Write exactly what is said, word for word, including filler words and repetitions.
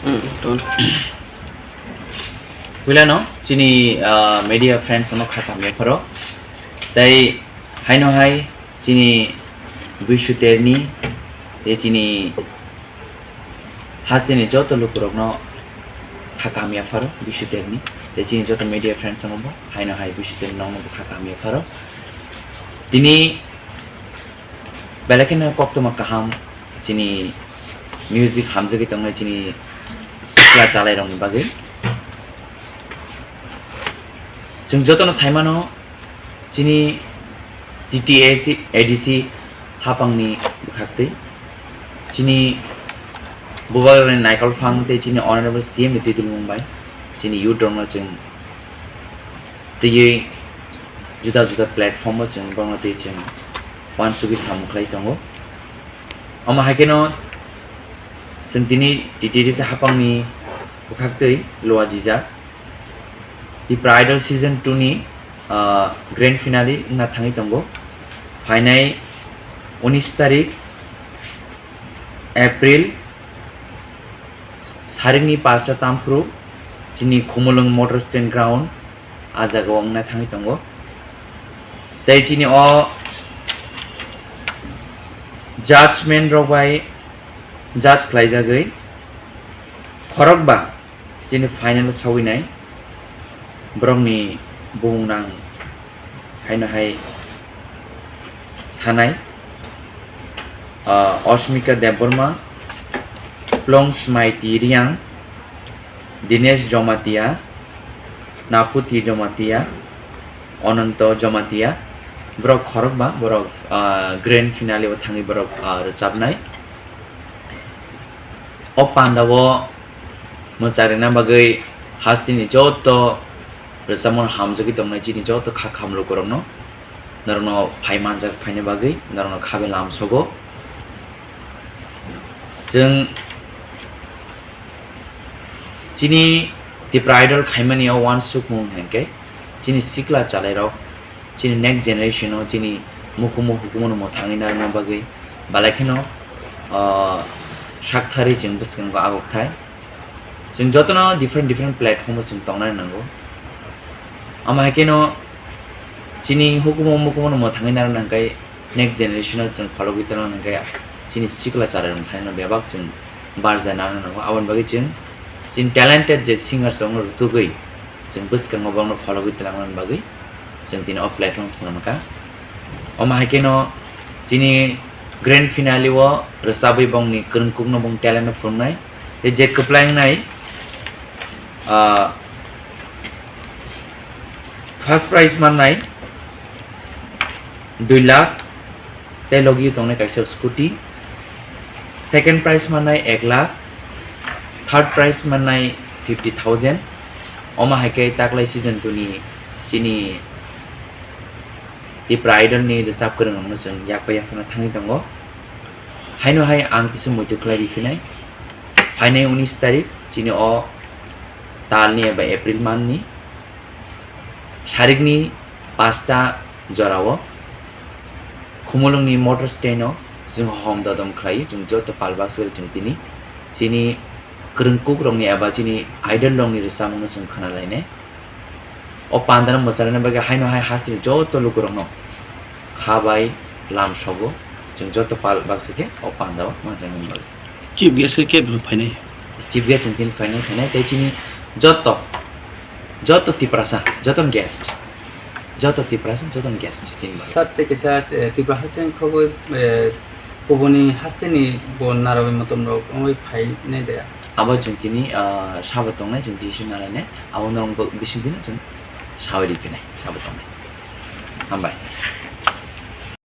Hmm, tun. Puilano chini, ah, media friends no kha kam yapharo. Tai haino hai chini Bishu Terni, tei chini hasteni joto lukurokno kha kam yapharo Bishu Terni, tei chini joto media friends no bo haino hai Bishu Terni no bo kha kam yapharo. Tini belai kheno koktwma kaham chini music hamjagwi tongnai chini sikla chalairokni bagwi. Chwng jotono saimano chini T T A C, A D C hapangni bwkhaktwi chini bubagrani naikol phang tei chini honorable C M ni twi dulmung bai chini youth rokno chwng twiwi juda juda platform o chwng borokno twi chwng uansugwi samung khlai tongo. Omo hai kheno chwng tini T T A C hapangni bwkhaktwi luajijak Tipra Idol season two ni, ah, grand finale wngna thangwi tongo. Phainai unis tarik April, sarikni pasta tamphru chini Khumulwng Motor Stand Ground, ah jagao wngna thangwi tongo. Tei chini o judgment rok bai judge khlaijagwi khorokba chini final o sawinai borokni bumung nang haino hai sanai, ah, Osmika Debbarma, Plong Smaiti Riang, Dinesh Jomatia, Naphuti Jomatia, Ononto Jomatia, borok khorokba, borok, ah, grand finale o thangwi borok, ah, rwchapnai. O pandao mwcharina bagwi hasteni joto rwchapmung hamjagwi tongnai chini joto kha khamlukurokno, norokno phai manjak phaina bagwi norokno khabe lam sogo. Chwng chini Tipra Idol khaimani o uansukmung hinkhe chini sikla chalairok, chini next generation o chini mukumu hukumu no mwthangwi narwkna bagwi belai kheno, ah, saktharwi chwng bwskango agukthai. Chwng jotono different different platform o chwng tongnani nango. Omo hai kheno chini hukumu mukumu no mwthangwi narwkna hwnkhe next generation o chwng phologwi tongna hwnkhe chini sikla chalairok thaino bebak chwng barja nana nango. Aboni bagwi chwng chini talented je singers rokno rwtugwi chwng bwskango borokno phologwi twlangna bagwi chwng tini o platform swnamkha. Omo hai kheno chini grand finale o rwchabwi bongni kwrwngkukno bong talent no phunuknai. Tei je kwplai wngnai, ah, first prize mannai dui lakh, tei logi tongnai kaisa scooty. Second prize mannai ek lakh, third prize mannai fifty thousand. Omo hai khe taklai season two ni chini Tipra Idol ni rwchap kwrwng rokno chwng yakpa yaphano thangwi tongo. Haino hai ang tisa muitu khlai riphinai. Phainai unis tarik chini o talni eba April month ni sarikni pasta jorao Khumulwngni motor stand o chwng hom dodom khlai, chwng joto pal baksa chwng tini chini kwrwngkuk rokni eba chini idol rokni rwchapmung no chwng khna lainai. O pandano mwcharwna bagwi haino hai hasteni joto lukurokno kha bai lam sogo, chwng joto pal baksa khe o pandao manjaknani bagwi. Chief guest khe kebeng phainai? Chief guest chwng tini phainai, phainai tei chini joto, joto Tiprasa, joto guest, joto Tiprasa, joto guest chini bagwi. Sir, tei kaisa, eh, Tripura hasteni khobwi, eh, kubuni hasteni bo narwgwi motom rok wngwi phainai de? Abo chwng tini, ah, sabo tongnai, chwng decision nalainai, abo norok bo bising dino chwng sawi riphinai, sabo tongnai. Hambai.